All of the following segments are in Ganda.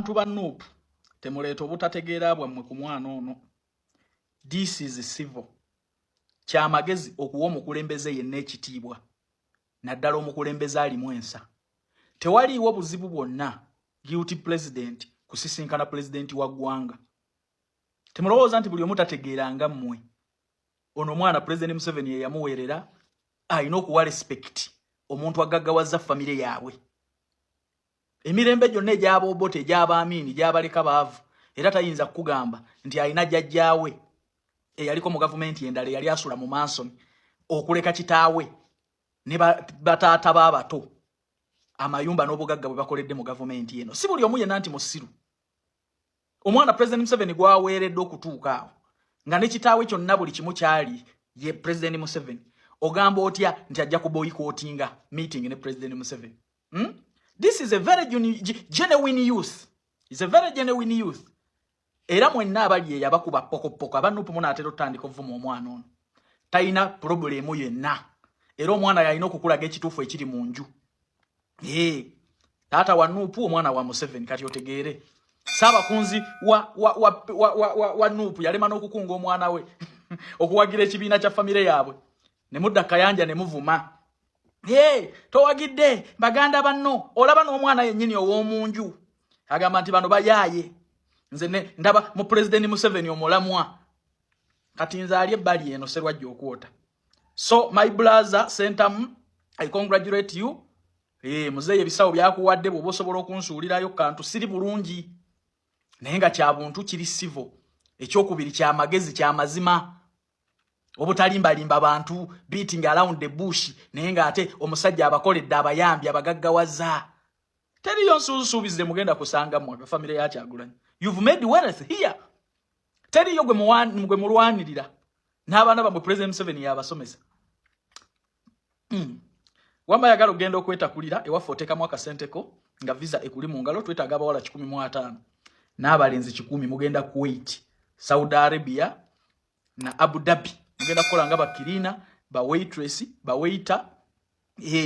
Abantu ba NUP, temuleeta obutategeera bwammwe ku mwana ono. This is civil. Kyamagezi okuwa omukulembeze yenna ekitiibwa, naddala omukulembeze alimu ensa. Tewaliiwo buzibu bwonna guilty president kusisinkana pulezidenti wa ggwanga. Temulowooza nti buli omu tategeeranga mmwe. Ono omwana Pulezidenti Museveni ye yamuweerera, alina okuwa respect omuntu agaggawaza famire yaabwe. Emirembe gyonna egy'Abaobote, egy'Abaamiini gyabaleka baavu, era tayinza kukugamba nti alina jjajjaawe eyaliko mu gavumenti endala eyali asula mu mansion okuleka kitaawe ne bataata b'abato amayumba n'obugagga bwe bakoledde mu gavumenti eno. Si buli omu yenna nti musiru. Omwana President Museveni gwaweeredde okutuuka awo nga ne kitaawe kyonna buli kimu kyali ye President Museveni, ogamba otya nti ajja kuboycottinga meeting ne President Museveni? This is a very genuine youth, is a very genuine youth. Era mwenna abali eyo abakuba pokopoko aba NUP, munaatera otutandika ovuma omwana ono. Talina problem yenna, era omwana yalina okukulaga ekituufu ekiri mu nju. Ee, taata wa NUP, omwana wa Museveni. Kati otegeere saabakunzi wa NUP yalema n'okukunga omwana we okuwagira ekibiina kya famire yaabwe, ne mudda Kayanja ne muvuma. Hey, towagidde baganda banno. Olaba n'omwana yennyini ow'omunju agamba nti bano bayaaye, nze ndaba mu Pulezidenti Museveni omulamwa. Kati nze ali ebbali eno Serwajja okwota. So my brother Sentamu, I congratulate you. Hey, muzeeyi, ebisawo byakuwadde, bw'oba osobola okunsuulirayo kantu, siri bulungi, naye nga kya buntu, kiri civil. Ekyokubiri, kyamagezi, kyamazima, obutalimbalimba bantu, beating around the bush, naye ng'ate omusajja abakoledde, abayambi, abagaggawaza. Teriyo nsuusuubize mugenda kusanga mmwe abafamire ya Kyagulanyi. You've made wealth here. Teriyo gwe mulwanirira, n'abaana bamwe President Museveni yabasomesa. Wamba yagala ogenda okwetakulira ewaffe, oteekamu akasenteko nga visa ekuli mu ngalo. Twetaaga abawala 150 n'abalenzi 100. Mugenda Kuwait, Saudi Arabia na Abu Dhabi. Mugenda kukola nga bacleaner, ba waitress, ba waiter,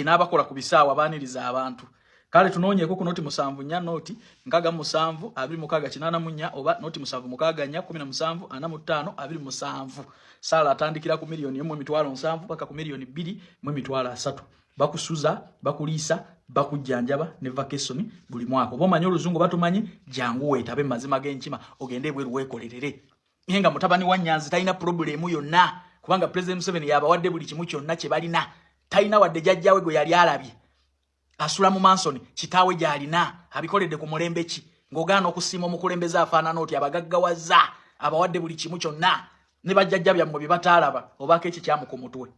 n'abakola ku bisaawa baaniriza abantu. Kale tunoonyeeko ku 074 067 26 84 oba 076 4 17 45 27. Saala atandikira ku miliyoni 1 emitwalo 70 paka ku miliyoni 2 mu emitwalo 30. Bakusuza, bakuliisa, bakujjanjaba ne vacation buli mwaka. Oba omanyi oluzungu, batumanyi, jangu weetabe mazima g'enkima, ogende ebweru weekolerere. Naye nga mutabani wa Nyanzi talina problem yonna, kubanga President Museveni yabawadde buli kimu kyonna kye balina. Talina wadde jjajjawe gwe yali alabye asula mu mansion kitaawe gy'alina. Abikoledde ku mulembe ki ng'ogaana okusiima omukulembeze afaanana oti, abagaggawaza, abawadde buli kimu kyonna ne bajjajja byammwe bye bataalaba? Obaako ekikyamu ku mutwe.